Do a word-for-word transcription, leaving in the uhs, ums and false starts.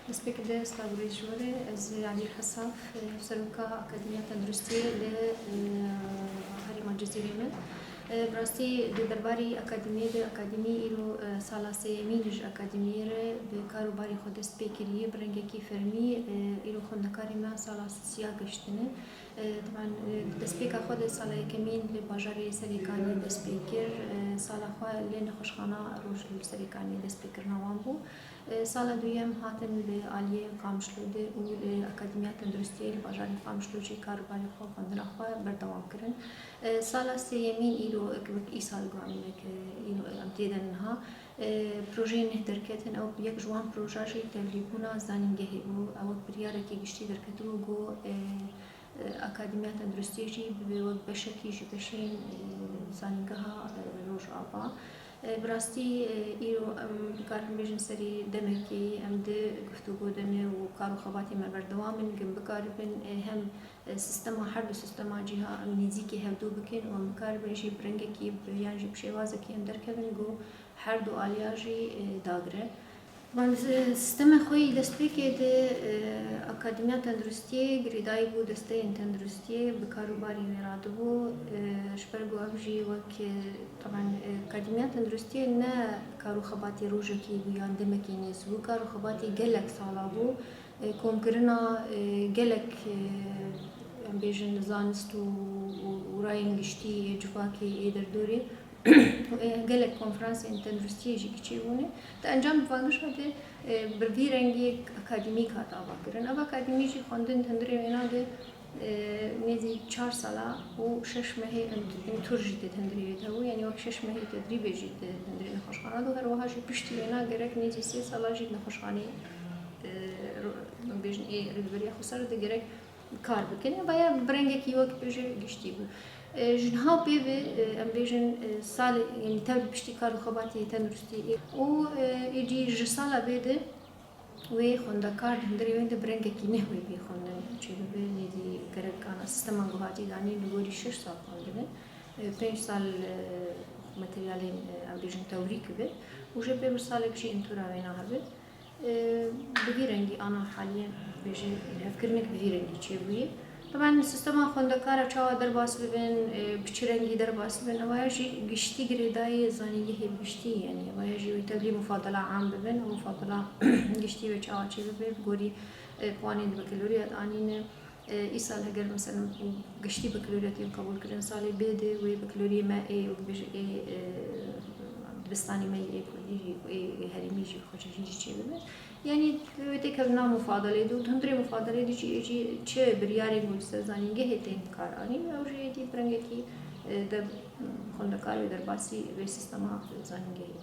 Destpêkê de silav û rêz ji we re. Ez Elî Hesaf, seroka Akademiya Tenduristiyê li, e, herêma Cizîrê me. E, bi rastî di derbarî akademiyê de, akademî îro, e, sala sêyemîn ji akademiyê re bi kar û barê xwe dest pê kiriye, bi rengekî fermî, e, îro xwendekarê me sala siya giştine. E, taban, e, destpêka xwe de sala yekemîn li bajarê Serêkaniyê dest pê kir. E, sala xwe li nexweşxana Roj li Serêkaniyê destpêkirina wan bû. E, sala duyem hatin li aliyê Qamişlo de û li Akademiya Tenduristiyê li bajarê Qamişlo jî kar û barê xwe, xwendina xwe berdewam kirin. E, sala sêyemîn îro, e, wek îsal guhamînek, e, îro, e, em tê de niha. E, projeyên neh derketin, ew yek ji wan proja jî tevlîbûna zanîngehê bû. Ew wek biryarekî giştî derketibû, got, e, e, Akademiya Tenduristiyê jî bibe wek beşekî ji beşên, e, zanîngeha, e, Rojava. E, bi rastî, e, îro em dikarin bêjin serî demekî em di guftûgo de ne û kar û xebatê me berdewam in, gim bikaribin, e, hem, e, sistema, her du sistema cîha em nêzîkî hevdû bikin û em bikaribin jî bi rengekî bi, yan jî bi şêwazekî em derkevin ku her du aliya jî, e, dagire. Van, e, sistemê xwe yî destpêkê de, e, Akademiya Tenduristiyê girêdayî bû desteyên tenduristiyê bi kar û barî wê radibû. E, ji ber ku ev jî wek, e, taban, e, Akademiya Tenduristiyê ne kar û xebatê rojekî bû yan demekî nêz bû, kar û xebatê gelek sala bû. E, komkirina, e, gelek, e, em bêjin zanist û, û, û rayên giştî ê civakê ê derdorê. Û, e, gelek konferansên tenduristiyê jî ki çêbûne. Di encam vangişa de, e, bi vî rengî akademîk hat avakirin. Ev akademî jî xwendin hundirê wêna de, e, nêzî çar sala û şeş mehê em, em tur jî di hundirê wê de hebû. Yanî wek şeş mehê tedrîbê jî di hundirê nexweşxana de û her wiha jî piştî wêna gerek nêzî sê sala jî di nexweşxanê, e, ro-, em bêjin ê rêveberiya xweser de gerek kar bikin. Ev ya bi rengekî wek bêje giştî bû. E, ji niha pê ve, e, em bêjin, e, salê, yanî tevlî piştî kar û xebatê tenduristî ê. Û, e, êdî ji sala vê de wê xwendekar di hundirê wê de bi rengekî neh wê bê xwendin çêbibe, nêzî gerek ana sisteman ku hatî danîn li gorî şeş sal xwendine, e, pênc sal, e, materyalên, e, em bêjin tewrîk be û jê pê bir salek jî intura wêna hebe. E, bi vî rengî ana haliyê bêje lihevkirinek bi vî rengî çêbûye. Taban sistema xwendekara çawa derbas bibin, e, bi çi rengî derbas bibin, ewa ya jî giştî girêdayî zanîngehê bi giştî, yanî ewa ya jî wê tevlî mufadela am bibin û mufadela giştî wê çawa çêbibe, bi gorî, e, puanên di bakalorya de anîne. E, îsal heger mesela giştî bakalorya tên qebûlkirin, salê bê de wê bakaloriyê me ê, wek bêje ê, e, dibistanê me yê kurdî jî, ê, ê herêmî jî, xwecihî jî çêbibe. Yanî wê têkevin nav mufadalê de û di hundirê mufadalê de jî ê jî çi biryarên ku li ser zanîngehê tên kar anîn, ew jî êdî bi rengekî, e, de xwendekar wê derbasî vê sîstema zanîngehê.